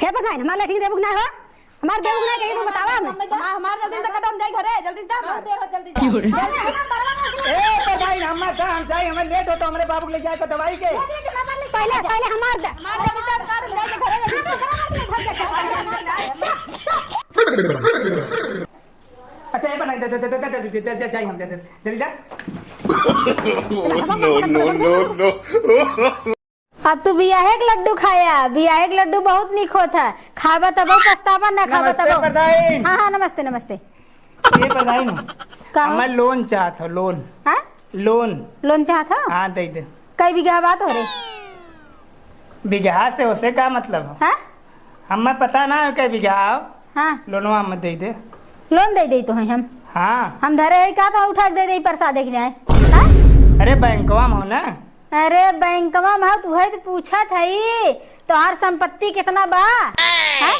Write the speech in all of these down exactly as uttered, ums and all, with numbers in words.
क्या पता है, हमार लेटरिन देबू कि ना हो? हमार देबू कि ना, कहीं तो बतावा हमें। हमार, हमार जल्दी से कटो, हम जाई घरे, जल्दी से जा। बहुत देर हो, जल्दी जा। क्यों रे? जल्दी, हमार बड़वा मौसी ए, पता नहीं, हम मत, हम जाई, हमें लेट होता, हमरे बाबू के ले जाए तो दवाई के। पहले, पहले हमार दे। हमार जल्दी से कटो, हम जाई घरे, जल्दी से। अच्छा, ये पता नहीं, दे, दे, जाई हम, दे, दे, जल्दी जा। No, no, no, no। अब तू बियाहे के लड्डू खाया, बियाहे के लड्डू बहुत निक होत है। खाबा तबो पछताबा, ना खाबा नमस्ते तबो। प्रधान। हाँ, हाँ, नमस्ते, नमस्ते। ये प्रधान, का हो? हमें लोन चाहत हो, लोन। हाँ? लोन। लोन चाहत हो? हाँ, दे दे। कई बीघा बात हो रे? बीघा से उसे का मतलब हो? हाँ? हमें पता ना है कई बीघा हो। हाँ। लोनवा हमें दे दे। लोन दे दे तो है हम। हाँ। हम धरे है का तो उठा के दे दे, प्रसाद एक जाए। हाँ? अरे बैंकवा में हो ना। अरे बैंकवा में हो, तू है तो पूछत है, तोहार संपत्ति कितना बा? हैं?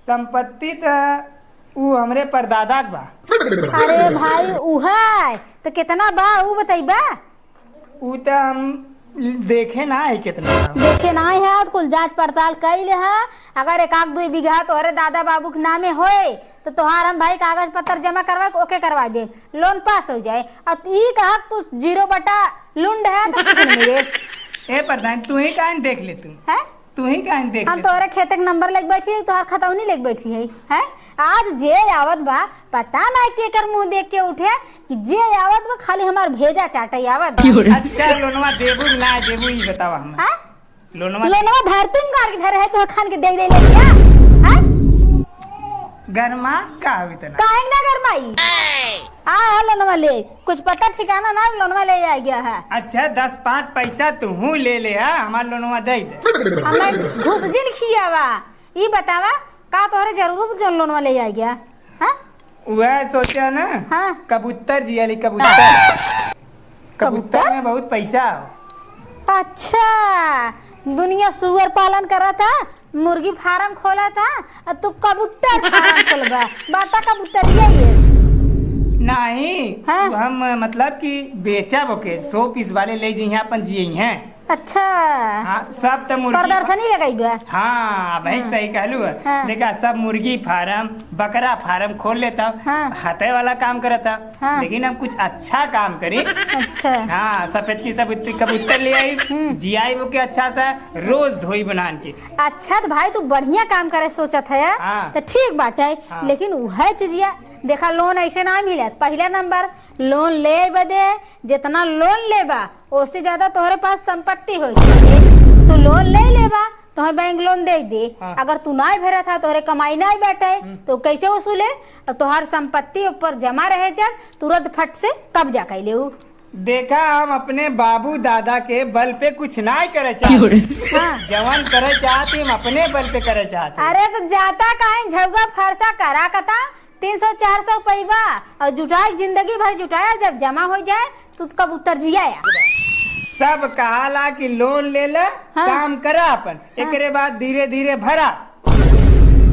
संपत्ति त ऊ हमरे परदादा के बा। अरे भाई, उहै त कितना बा, ऊ बतइबा? ऊ त हम देखे ना है कितना बा। देखे ना है, तो कुल जांच पड़ताल कइले है। अगर एक आध दुई बीघा तोहरे दादा बाबू के नामे होए, तो तोहार हम भाई कागज पत्तर जमा करवा के ओके करवा देब। लोन पास हो जाए। अब ई कहा तू जीरो बटा लुंड है तो कुछ नहीं मिले। ए प्रधान, तू ही काहे न देख ले तू? हैं? तू ही काहे न देख हम ले तू? तोहरे खेते के नंबर लेके बैठी है, तोहार खतौनी लेके बैठी है, हैं? आज जे आवत बा, पता ना केकर मुंह देख के उठे कि जे आवत बा खाली हमार भेजा चाटे आवत बा। अच्छा, लोनवा देबू कि ना देबू, ई बतावा हमें। हैं? लोनवा लोनवा धरती में गाड़ के धरे है, तोहर खान के दे दे ले लिया। हैं? गरमात का हो इतना? काहे ना गरमाई? आ, आ, लोनवा ले, कुछ पता ठिकाना ना, लोनवा ले आ गया है। अच्छा, दस पाँच पैसा तुहू ले ले, हा, हमार लोनवा दे दे। हमें घुस जिन खियावा, ई बतावा, का तोहरे जरूरत जौन लोनवा ले आ गया? हाँ? वह सोचा ना, हाँ। कबूतर जिया ली, कबूतर। कबूतर? कबूतर में बहुत पैसा हो। अच्छा, दुनिया सुअर पालन करा था, मुर्गी फार्म खोला था, आ तू कबूतर फार्म खोलबा। बाटा कबूतरिया ये। नहीं, हाँ। हम मतलब कि बेचब ओके, सौ पीस वाले ले जइहें, अपन जिए हैं। अच्छा। हाँ, सब त मुर्गी प्रदर्शनी लगइबा? हाँ, भाई हाँ। सही कहलू है। हाँ। देखा, सब मुर्गी फार्म, बकरा फार्म खोल लेता, हाँ। हते वाला काम करता, हाँ। लेकिन हम कुछ अच्छा काम करी। अच्छा। हाँ, सफेद की सब कबूतर ले आई, हम्म। जियाई ओके अच्छा सा, रोज धोई बनान के। अच्छा, तो भाई तू बढ़िया काम करे सोचत है, हाँ। तो ठीक बाटे, हाँ। लेकिन उहे चीजिया देखा, लोन ऐसे ना मिलत। पहला नंबर लोन ले बदे जितना लोन लेबा, ओसे ज्यादा तोहरे पास संपत्ति होए चाहिए। तू लोन ले लेबा, तोहे बैंक लोन दे दे। हाँ। अगर तू नाय भरत हा, तोहरे कमाई नाय बाटे, हम्म। तो कैसे वसूले? अब तोहार संपत्ति ऊपर जमा रहे, जब तुरंत फट से कब्जा कर ले उ। देखा, हम अपने बाबू दादा के बल पे कुछ नाय करे चाहते। हाँ। जवन करे चाहते, हम अपने बल पे करे चाहते। अरे तो जाता काहे झौगा फरसा करा कता? तीन सौ चार सौ पइबा और जुटाए, जिंदगी भर जुटाया, जब जमा हो जाए तो कबूतर जियाया। सब कहाला कि लोन ले ले, हाँ। काम करा अपन, हाँ। एकरे बाद धीरे धीरे भरा।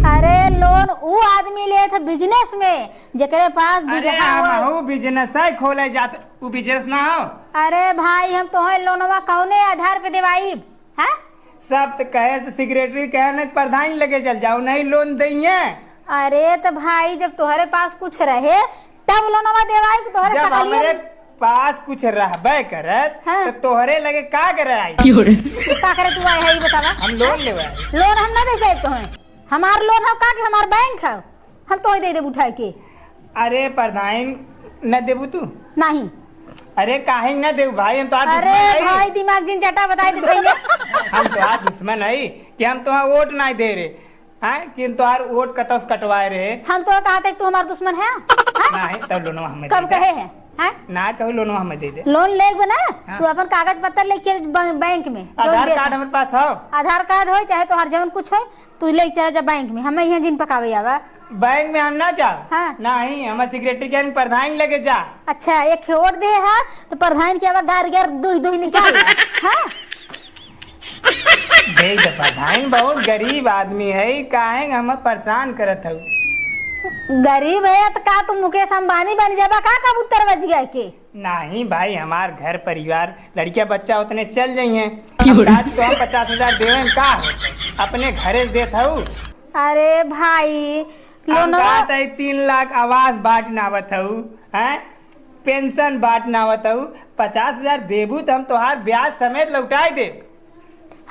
अरे लोन उ आदमी लेत है बिजनेस में, जेकरे पास अरे बिगहा हम होए। हऊ बिजनेस है खोले जात, उ बिजनेस ना हो। अरे भाई, हम तोहे लोनवा कौने आधार पे देवाई? हाँ? सब तो कहे से सेक्रेटरी कहे न प्रधान लगे चल जाओ, नहीं लोन देइए। अरे तो भाई, जब तोहरे पास कुछ रहे तब लोनवा देवाई कि तोहरे जब सकलिए हमरे में पास कुछ रहबे करत हाँ। तो तोहरे लगे का करे आई? क्यों रे? का करे तू आए है, ये बतावा? हम लोन लेवे आई। लोन हम ना दे पाए तोहे। हमार लोन हो का कि हमार बैंक हो? हम तोहे दे देब उठाए के। अरे प्रधान, न देबू तू? नहीं। अरे काहे न देबू भाई, हम तोहार अरे दुश्मन हई। भाई, दिमाग जिन चटा बताई देते हैं। हम तोहार दुश्मन हई कि हम तोहार वोट नहीं दे रहे, हैं? कि हम तोहार वोट कतस कटवाए रहे। हम तो कहा थे तू हमार दुश्मन है, हैं? नहीं, तब लोनवा हमें कब दे दे। कहे है, हैं? ना कहू लोनवा हमें दे दे। लोन लेबे ना, हाँ। तू अपन कागज पत्तर लेके चल ब-, बैंक में, लोन आधार दे कार्ड दे। हमारे पास हो। आधार कार्ड हो चाहे तोहार जवन कुछ हो, तू लेके चला जा बैंक में, हमें यहाँ जिन पकावे आवा। बैंक में हम ना जाब। हाँ। नहीं, हमार सेक्रेटरी के प्रधान लगे जा। अच्छा, एक ठे वोट दे हा, तो प्रधान के आवा गार गार दुई दुई निकाल। हाँ? देख तो प्रधान बहुत गरीब आदमी है, काहे हम परेशान करत हऊ? गरीब है तो का तू मुकेश अंबानी बन जाबा का कबूतर बजिया के? नहीं भाई, हमार घर परिवार, लड़किया बच्चा उतने चल जाइए। क्यों रे? हम तो हम पचास हजार देवे में का होता? अपने घरे से देत हऊ। अरे भाई, हम लोनवा कहत हई तीन लाख आवास बांट नावत हऊ, हैं? पेंशन बांट नावत हऊ, पचास हजार देबू त हम तोहार ब्याज समेत लौटाई देब।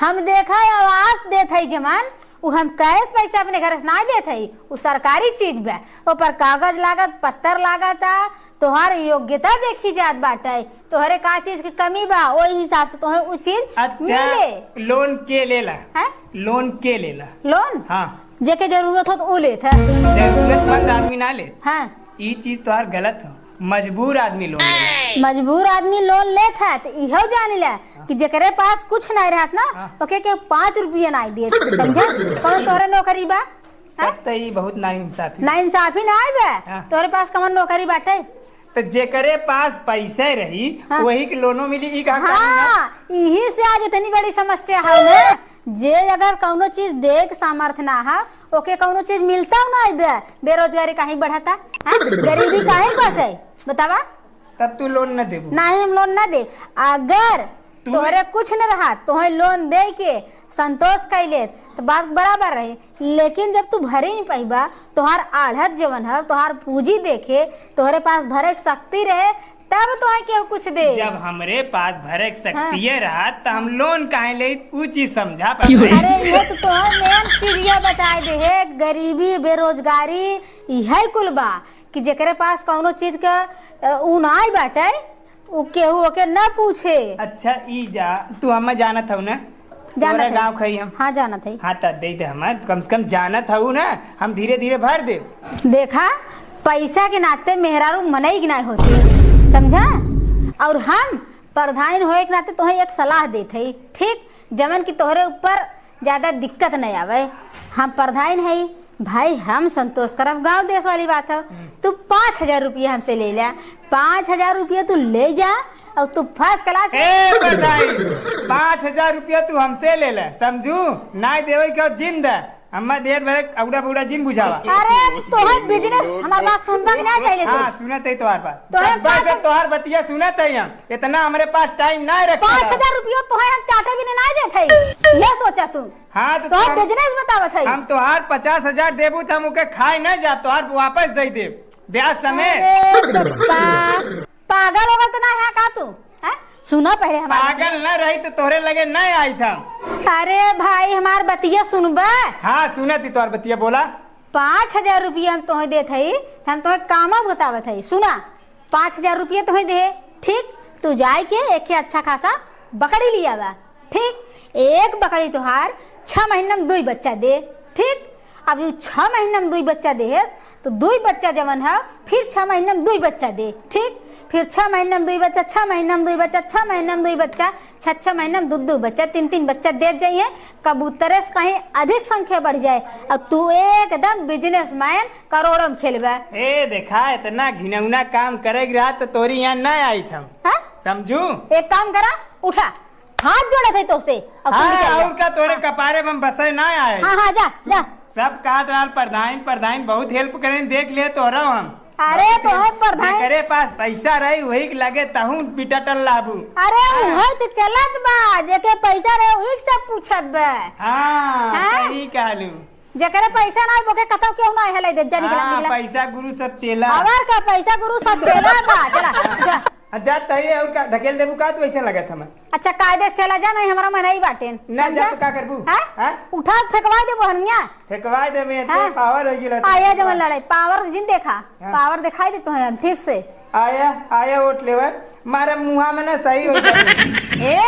हम देखा आवास देत हई जमान, उ हम कैश पैसा अपने घर से ना देत हई, उ सरकारी चीज बा, ओपर कागज लागत, पत्तर लागत, आ तोहार योग्यता देखी जात बाटे, तोहरे का चीज के कमी बा, ओही हिसाब से तोहे उ चीज अच्छा, मिले। लोन के लेला? हैं? लोन के लेला? लोन? हाँ। जेके जरूरत हो तो उ लेत है। जरूरतमंद आदमी ना ले। हाँ। ई चीज तोहार गलत हो, मजबूर आदमी लोन लेला। मजबूर आदमी लोन लेत है, तो इहो जान ले कि जेकरे पास कुछ नहीं रहत ना, हाँ। ओके के पाँच रुपया नहीं दिए, समझे? कौन तोहरे नौकरी बा? हैं? तब तो ई बहुत नाइंसाफी। नाइंसाफी ना आइबे। हाँ। तोहरे पास कवन नौकरी बाटे? तो जेकरे पास पैसे रही, हाँ। वही के लोनो मिली, ई का कानून है? हाँ, इही से आज इतनी बड़ी समस्या है ना। जे अगर कौनो चीज दे के सामर्थ्य ना है, ओके कौनो चीज मिलता ना आइबे। बेरोजगारी काहे बढ़ता? हाँ? गरीबी काहे बढ़े? बतावा। तब तू लोन न देबू? नहीं, हम लोन न देब। अगर तू तोहरे कुछ न रहा, तोहे लोन दे के संतोष कइ लेत, तो बात बराबर रही। लेकिन जब तू भरे नहीं पाइबा, तोहार आढ़त जवन है, तोहार पूंजी देखे, तोहरे पास भरे के शक्ति रहे, तब तोहे केहू कुछ दे। जब हमरे पास भरे के हाँ। शक्तिये रहा, त हम लोन काहे ले, ऊ चीज समझा पा। अरे, ये तो तोहर मेन चीजिया बताए दे है, गरीबी, बेरोजगारी, इहे कुल बा। कि जेकरे पास कौनो चीज के, अ, ऊ नाई बाटे, ऊ केहू ओके ना पूछे। अच्छा, ई जा, तू हमें जानत हऊ ना? जानत तोरा हई। गाँव खई हम। हाँ, जानत हई। हाँ, त दे दे हमें, कम से कम जानत हऊ ना, हम धीरे धीरे भर दे। देखा, पैसा के नाते मेहरारू मनई के नाई होती, समझा? और हम प्रधान होए के नाते तोहे एक सलाह देत हई, ठीक? जवन कि तोहरे ऊपर ज्यादा दिक्कत नहीं आवे। हम प्रधान हई, भाई, हम संतोष करब, गाँव देश वाली बात है। हम्म। तू पाँच हजार रुपया हमसे ले ला, पाँच हजार रुपया तू ले जा और तू फर्स्ट क्लास ए, प्रधान, पाँच हजार रुपया तू हमसे ले ले, समझू? नाई देवे के जिंद है। अम्मा देर भरे औड़ा बौड़ा जिन बुझावा। अरे, तोहर बिजनेस, हमार बात सुनबा कि ना पहले तू? हाँ, सुनत है तोहार बात। तोहर कब्बा से पाँच तोहार बतिया सुनत है हम। इतना हमरे पास टाइम ना रखा। पाँच हजार रुपयो तोहे हम चाटे भी ना देत है। ये सोचा तू। हाँ, तो तोहर हम, बिजनेस बतावत है। हम तोहार पचास हजार देबू तो हम ओके खाए ना जा, तोहार वापस दे देब। ब्याज समेत। अरे बाबा, पागल होगल तो ना है का तू? हैं? सुना पहले हमार पागल ना रही तो तोहरे लगे ना आई था। अरे भाई, हमार बतिया सुनबा? हाँ, सुनत ही तोहर बतिया, बोला। पाँच हजार रुपया हम तोहे देत हई, हम तोहे कामा बतावत हई। सुना, पाँच हजार रुपया तोहे दे, ठीक? तू जाए के एक अच्छा खासा बकरी लिया बा, ठीक? एक बकरी तोहार छह महीना में दुई बच्चा दे, ठीक? अब यू छह महीना में दुई बच्चा देहेस, तो दुई बच्चा जवन है, फिर छह महीना में दुई बच्चा दे, ठीक? फिर छह महीना में दुई बच्चा, छह महीना में दुई बच्चा, छह महीना में दुई बच्चा, छह, छह महीना में दू, दू बच्चा, तीन, तीन बच्चा देत जाइए। कबूतरे से कहीं अधिक संख्या बढ़ जाए, अब तू एकदम बिजनेसमैन, करोड़ों में खेलबा। ए, देखा, इतना घिनौना काम करे के रहा तो तोरी यहाँ ना आई हम। हाँ? समझू? एक काम करा, उठा, हाथ जोड़त है तोसे। अब तू हाँ, निकल जा। और का तोरे हाँ। कपारे में बसे ना आए। हाँ, हाँ, जा, जा। सब कहत रहल प्रधान, प्रधान बहुत हेल्प करें, देख ले तोहरा हम। अरे, बहुत तोहर प्रधान। जेकरे पास पैसा रही, वही के लगे तहूँ बिटटल लाबू। अरे, हाँ। उहे तो चलत बा, जेके पैसा रहे, वही के सब पूछत बा। हाँ, हाँ? सही कहलू। जेकरे पैसा ना, ओके कतौ केहू ना हेले दे, जा निकला, हाँ, निकला। पैसा गुरु सब चेला। हमार का पैसा गुरु सब चेला बा, चला, जा। आ, जा तही और का ढकेल देबू का तू ऐसे लगत हमें? अच्छा, कायदे से चला जा, नहीं हमारा मन ही बाटे। ना जा समझा? तो का करबू? हैं? हैं? उठा फेंकवा देबो हनिया। फेंकवा दे मैं, हाँ। पावर हो गेला। आया जवन लड़ाई, पावर जिन देखा, हाँ। पावर दिखाई दे तो है हम ठीक से। आया, आया वोट लेवे, मारे मुहा में ना सही हो जाए। ए,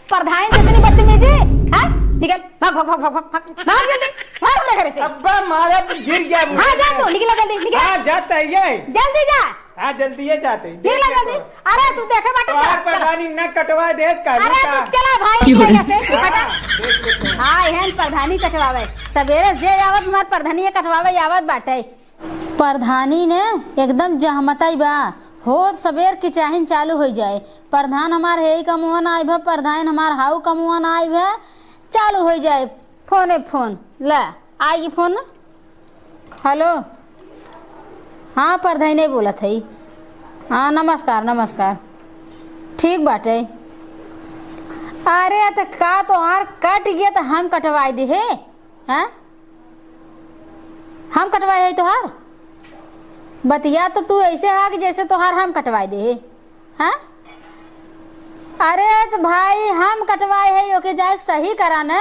प्रधान जितनी बदतमीजी, हाँ? निकल, भाग, भाग, भाग जल्दी, भाग अपने घर से। अब्बा मारा तो गिर गया वो। हाँ, जा तू, निकल जल्दी, निकल। हाँ, जाता है ये। जल्दी जा। हाँ, जल्दी ये जाते हैं। निकल जल्दी। अरे, तू देखे बाटे तोहार चला, चला। प्रधानी न कटवा दे, का अरे, तू चला भाई, क्यों? निकल यहाँ से, तू हटा। हाँ, देख लेते हैं। हाँ, एहन प्रधानी कटवावे। सबेरे जे आवत, हमार प्रधानी कटवावे आवत बाटे। प्रधानी ने एकदम जहमताई बा, होत सबेर किचाहिन चालू होइ जाए। प्रधान हमार हेई कमुआ ना आइब, प्रधान हमार हाउ कमुआ ना आइब, चालू होइ जाए फोने फोन। ला, आई फोन। हेलो, हाँ, प्रधानी बोलत हई। हाँ, नमस्कार, नमस्कार। ठीक बाटे। अरे, त का तोहार कट गया त हम कटवाई दे हे? हाँ? हम कटवाए है तोहार? बतिया तो तू ऐसे है कि जैसे तोहार हम कटवाए दे है। हाँ? अरे तो भाई, हम कटवाए है, ओके जाए के सही करा न।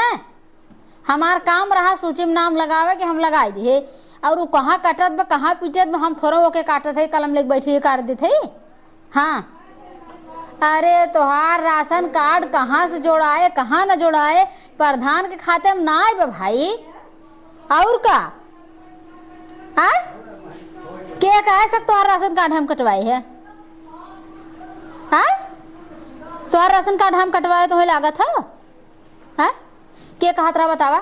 हमार काम रहा सूची में नाम लगावे के, हम लगाए दे है। और उ कहाँ कटत बा, कहाँ पीटत बा, हम थोड़ा ओके काटत है, कलम लेके बैठी है, काट देत है। हाँ। अरे तोहार राशन कार्ड कहाँ से जोड़ाए, कहाँ न जोड़ाए, प्रधान के खाते में ना आए बा भाई। और का? हाँ? के कहे सब तोहार राशन कार्ड हम कटवाए है? हाँ? तोहार राशन कार्ड हम कटवाए तुम्हें लागत है? हाँ? के कहत रहा बतावा?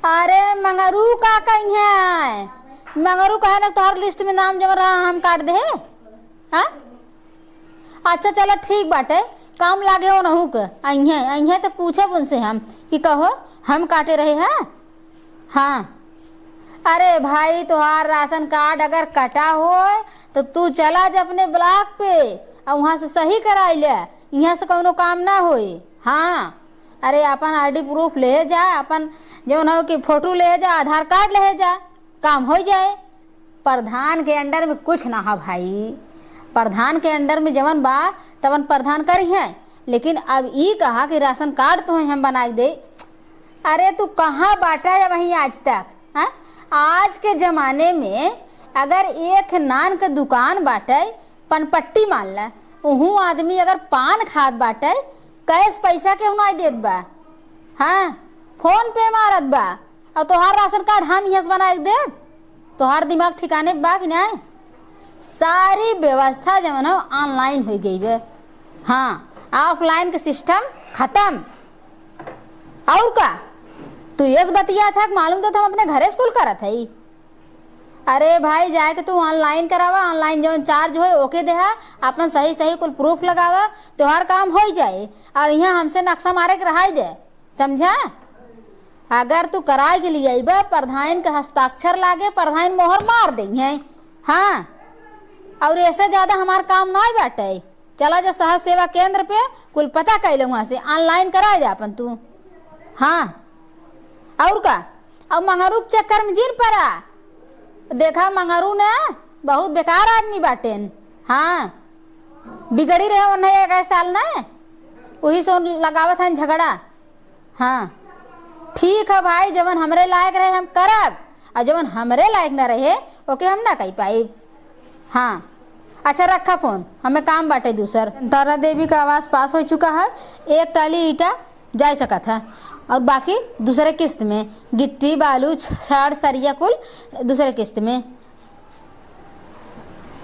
अरे मंगरू का कहीं है? मंगरू कहे ना तोहार लिस्ट में नाम जब रहा हम काट दे। हाँ? अच्छा चलो ठीक बाटे, काम लागे हो नहू के। अइहे, अइहे तो पूछब उनसे हम कि कहो हम काटे रहे हैं। हाँ। अरे भाई, तोहार राशन कार्ड अगर कटा होए तो तू चला जा अपने ब्लॉक पे और वहाँ से सही कराई ले। यहाँ से कौनो काम ना होए। हाँ। अरे अपन आईडी प्रूफ ले जा, अपन जौन हो कि फोटो ले जा, आधार कार्ड ले जा, काम हो जाए। प्रधान के अंडर में कुछ ना है भाई। प्रधान के अंडर में जवन बा तवन प्रधान करी है, लेकिन अब ई कहा कि राशन कार्ड तो हम बना के दे। अरे तू कहाँ बाटा है वहीं आज तक? हाँ? आज के जमाने में अगर एक नान के दुकान बाटे, पनपट्टी मान ला, उहू आदमी अगर पान खात बाटे, कैश पैसा केहू नाई देत बा। हाँ, फोन पे मारत बा। और तोहार राशन कार्ड हम यहाँ से बना के देब? तोहार दिमाग ठिकाने बा कि नाई? सारी व्यवस्था जवन हो ऑनलाइन हो गई बे। हाँ, ऑफलाइन के सिस्टम खत्म। और का? तू यस बतिया था, मालूम तो था हम अपने घरे स्कूल करत है। अरे भाई, जाए के तू ऑनलाइन करावा, ऑनलाइन जौन चार्ज होए ओके देहा, अपन सही सही कुल प्रूफ लगावा, तोहार काम होई जाए। और यहाँ हमसे नक्शा मारे के रहाई दे, समझा? अगर तू कराए के लिए अइबे, प्रधान के हस्ताक्षर लागे, प्रधान मोहर मार देइहैं। हाँ, और ऐसे ज्यादा हमार काम नाई बाटे। चला जा सहज सेवा केंद्र पे, कुल पता कैले वहाँ से, ऑनलाइन करा जा अपन तू। हाँ, और का? और मंगरू के चक्कर में जिन परा। देखा, मंगरू ने बहुत बेकार आदमी बाटेन। हाँ, बिगड़ी रहे उन्हें एक साल ना, वही से उन लगावत हैं झगड़ा। हाँ, ठीक है भाई, जवन हमरे लायक रहे हम करब, और जवन हमरे लायक न रहे ओके हम ना कह पाइब। हाँ, अच्छा रखा फोन, हमें काम बाटे दूसर। तारा देवी का आवास पास हो चुका है, एक टाली ईटा जा सकत है, और बाकी दूसरे किस्त में गिट्टी, बालू, छड़, सरिया कुल दूसरे किस्त में।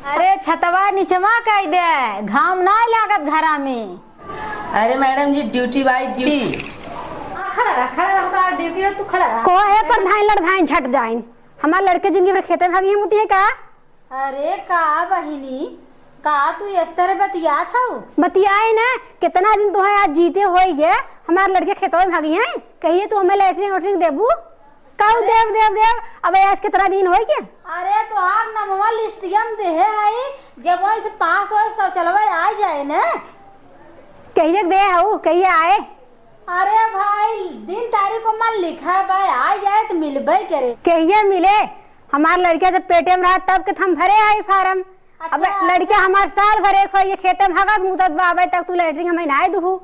अरे छतवा निचवा कई दे, घाम ना लागत घरा में। अरे मैडम जी, ड्यूटी बाय ड्यूटी। हाँ, खड़ा रह, खड़ा रह, तो ड्यूटी है, तू खड़ा रह। को है प्रधान लड़धाइन झट जाइन? हमार लड़के जिंदगी भर खेते में भागी मुती है का? अरे का बहिनी, का तू इस तरह बतियात हऊ? बतियाए ना, कितना दिन तोहे आज जीते होई गे, हमार लड़के खेतवा में भागी हैं, कहिए तू हमें लैट्रिन वैट्रिन देबू? कहू देव, देव, देव, अब आज कितना दिन होई के? अरे तोहार नमवा लिस्टिया में देहे हई, जब वहीं से पास होए शौचलवा आ जाए ना। कहिए दे हऊ, कहिए आए? अरे भाई, दिन तारीख को मन लिखा बा, आ जाए तो मिलबे करे। कहिए मिले? हमार लड़का जब पेटे में रहा तब के हम भरे आई फार्म। अब अच्छा, लड़का अच्छा। हमार साल भरे खोई ये खेते में हगत मुतत बा, अबे तक तू लैट्रिन हमें ना दुहू।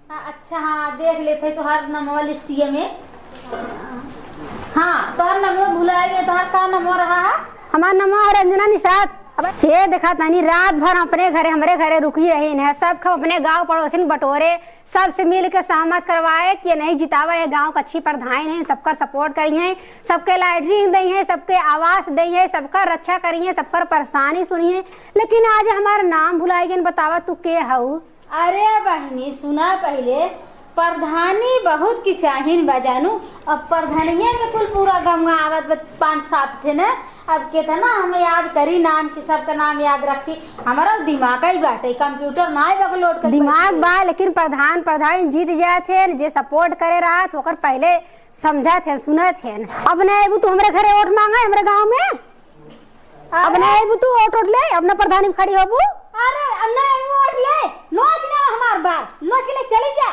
हाँ, अच्छा, हाँ, देख लेते हैं तोहार नमवा लिस्टिया में। हाँ, तोहार नमवा भुला गए, तोहार का नमवा रहा है? हमार नमवा है रंजना निषाद। अब ये देखा तानी, रात भर अपने घरे, हमरे घरे रुकी रही है, सब हम अपने गांव पड़ोसिन बटोरे, सबसे मिल के सहमत करवाए कि नहीं जितावा, ये गांव का अच्छी प्रधान है, सबका सपोर्ट करी है, सबके लैट्रिन दई है, सबके आवास दई है, सबका रक्षा करी है, सबकर परेशानी सुनी है। लेकिन आज हमार नाम भुलाई गइन, बतावा तू के हऊ? अरे बहिनी, सुना पहिले, प्रधानी बहुत की चाहिन बा जानू। अब प्रधानिये में कुल पूरा गंगा आवत बा, पाँच सात ठे ने। अब कितना हम याद करी नाम के, सबका नाम याद रखी। हमारा दिमाग ही बाटे, कंप्यूटर ना बा लोड कर दिमाग बैठी। बा, लेकिन प्रधान, प्रधान जीत जात है, जे सपोर्ट करे रहत, ओकर पहिले समझत है, सुनत है। अब नहीं अबू तू हमरे घरे वोट मांगे, हमरे गांव में। अब अरे। नहीं अबू तू वोट, वोट ले, अपना प्रधानी में खड़ी होबू। अरे, अब नहीं अबू वोट ले, नोच ना हमार बार, नोच के ले चली जा।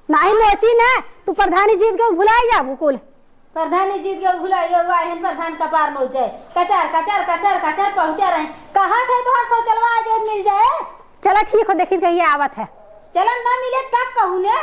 नहीं नोची ना, तू प्रधानी जीत के भुलाई जाबू कुल। प्रधान जी के भुला गए, हुआ एहन प्रधान कपार नोचे। कचर, कचर, कचर, कचर पहुँचा रहे। कहाँ थे तोहर शौचलवा आज मिल जाए? चला ठीक हो, देखी कहिया आवत है। चला ना मिले तब कहू ने।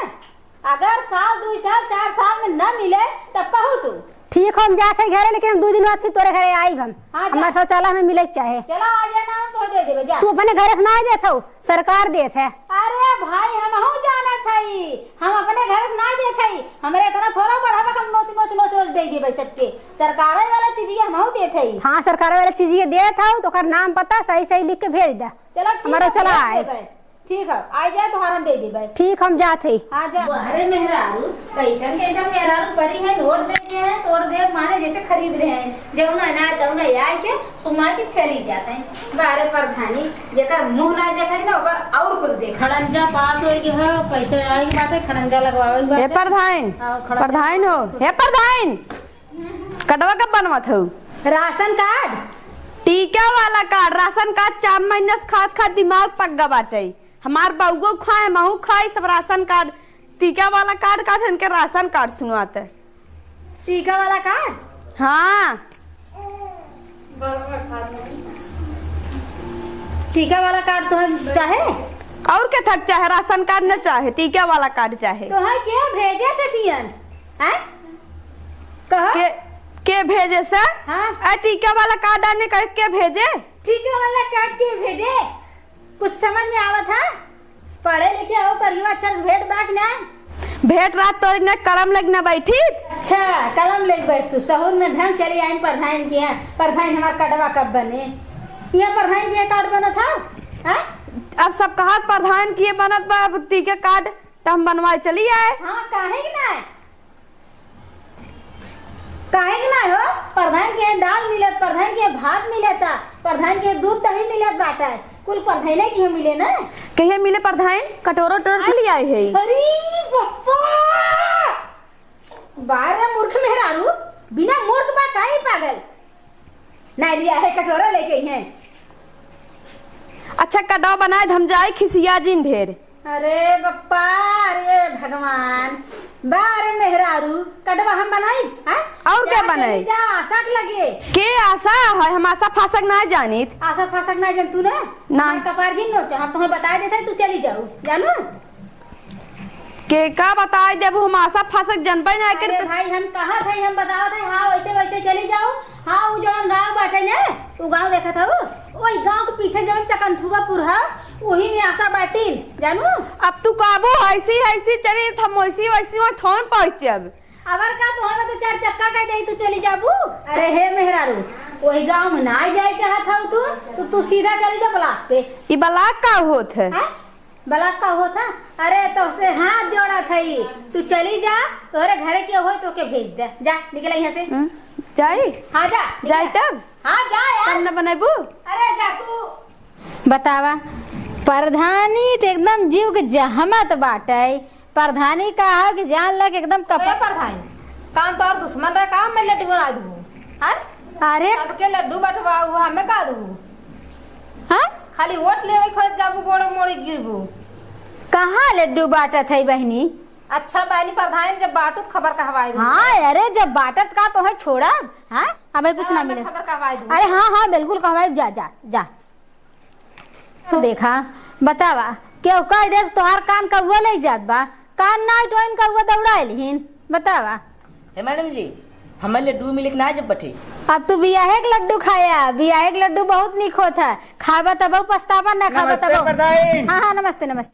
अगर साल, दुई साल, चार साल में ना मिले तब कहू तू। ठीक हो, हम जात है घरे, लेकिन हम दू दिन बाद फिर तोरे घरे आइब हम। हाँ, जा। हमार शौचालय हमें मिले के चाहे। चला आ जाए ना, हम तो दे देबे, जा। तू अपने घरे से ना देत हऊ, सरकार देत है। अरे भाई, हमहू जानत हई, हम अपने घर से ना देत हई। हमरे इतना थोड़ा बढ़ावा हम नोच, नोच, नोच, नोच दे देबे सबके। सरकारे वाला चीज ये हमहू देत हई। हाँ, सरकारे वाला चीज ये देत हऊ, तो ओकर नाम पता सही, सही लिख के भेज दे। चलो ठीक हमारा है, चला भेज आए। देबे। ठीक है, आ जाए तो हम दे देबे। ठीक, हम जात हई। हाँ, जा। अरे मेहरारू, कैसन, कैसन मेहरारू परी है, नोट देते हैं, तोड़ दे, माने जैसे खरीद रहे हैं। जौना ना, तौना आए के सुमा के चली जाते हैं। बारे प्रधानी, जेकर मुंह ना देखे ना, ओकर और कुछ देखे। खड़ंजा पास होए के है, पैसे आए के बाटे, खड़ंजा लगवावे के हे बाटे। प्रधान, आओ, खड़ंजा प्रधान हो, हे प्रधान, कटवा कब बनवत हो? राशन कार्ड। टीका वाला कार्ड, राशन कार्ड चार महीना से खात खात दिमाग पक गा बाटे। हमार बउगो खाए, महू खाई, सब राशन कार्ड, टीका वाला कार्ड का थे, इनके राशन कार्ड सुनवाते। टीका वाला कार्ड? हाँ। टीका वाला कार्ड तो हम चाहे? और के थक चाहे, राशन कार्ड न चाहे, टीका वाला कार्ड चाहे। तो है के भेजे सेठियन? हैं? कहो। के, के भेजे से? हाँ। ए, टीका वाला कार्ड आने का के भेजे? टीका वाला कार्ड के भेजे? कुछ समझ में आवत है? पढ़े लिखे हो, करियो अक्षर से भेंट बा कि ना? भेंट रात तोरी ने कलम लेके ना बैठी। अच्छा, कलम लेके बैठ तू। सहूर में ढंग चली आइन प्रधान के यहाँ। प्रधान हमार कटवा कब बने? यहाँ प्रधान के कार्ड बनत है? हाँ? अब सब कहत प्रधान के बनत बा, अब टीके कार्ड, त हम बनवाए चली आए। हाँ, काहे कि ना? काहे के ना हो? प्रधान के दाल मिलत, प्रधान के भात मिलत, प्रधान के दूध दही मिलत बाटे, कुल प्रधाने के मिले ना। कहिया मिले प्रधान? कटोरा उटोरा के लिए आए है। अरे बप्पा! बारे मूर्ख मेहरारू, बिना मूर्ख बा काहे पागल? ना लिया है, कटोरा लेके ही है। अच्छा, कटवा बनाए, हम जाए, खिसिया जिन ढेर। अरे बप्पा, अरे भगवान, बा रे मेहरारू, कटवा हम बनाई, हैं? और क्या बनाई? जा, आशा के लगे। के आशा है? हम आशा फासक ना जानित। आशा फासक ना जान तू ना? ना। हमार कपार जिन नोचा, हम तुम्हें बता देते, तू चली जाऊ, जानू? के का बताई देबू, हम आशा फासक जनबे ना अरे कर। भाई, हम कहा थे, हम बतावत है, हाँ, वैसे, वैसे चली जाऊ। हाँ, उ जवन गाँव बाटे ना, उ गाँव देखत हऊ, ओही गाँव के पीछे जवन चकंथुआपुर है, वही में आशा बाटिन, जानू। अब तू कहबू, ऐसी, ऐसी चली, त हम वैसी, वैसी वहाँ थोन पहुँचब। अबर का, तो हमें तो चार चक्का कह दे, तू चली जाबू। अरे हे मेहरारू, वही गाँव में ना जाए चाहत हऊ तू, तो तू सीधा चली जा ब्लॉक पे। ई ब्लॉक का होत है? हैं? ब्लॉक का होत है? अरे, तोसे हाथ जोड़त हई, तू चली जा, तोहरे घरे के होई, तोके भेज दे। जा, निकल यहाँ से। हम्म, जाई? हाँ, जा, जाई निकल। तब? हाँ, जा यार। तब न बनैबू? अरे, जा तू। बतावा, प्रधानी त एकदम जीव के जहमत बाटे। प्रधानी का हो कि जान लग एकदम कप- ए प्रधानी, काम तोर दुश्मन रहे, काम में लड्डू बना दू। हाँ? अरे। सबके लड्डू बंटवाऊ, हमें का दू? हाँ? खाली वोट लेवे खोज जाबू, गोड़े मोड़े गिरबू। कहाँ लड्डू बांटत है बहनी? अच्छा बहनी, प्रधान जब बांटू त खबर कहवाई दू। हाँ, अरे जब बांटत का तो है छोड़ा, हाँ? हमें कुछ हाँ, ना हमें मिले। खबर कहवाई दू। अरे हाँ, हाँ, बिल्कुल कहवाई, जा, जा, जा। देखा, बतावा, केहू कह दे तोहार कान कौआ ले जात बा, कान ना टोइन कौआ दौड़ाइल हिन, बतावा। हे मैडम जी, हमें लड्डू मिले के ना जब बटे। अब तू बियाहे के लड्डू खाया, बियाहे के लड्डू बहुत निक होत है, खाबा तबहु पछताबा, ना खाबा नमस्ते तबहु। प्रधान। हाँ, हाँ, नमस्ते, नमस्ते।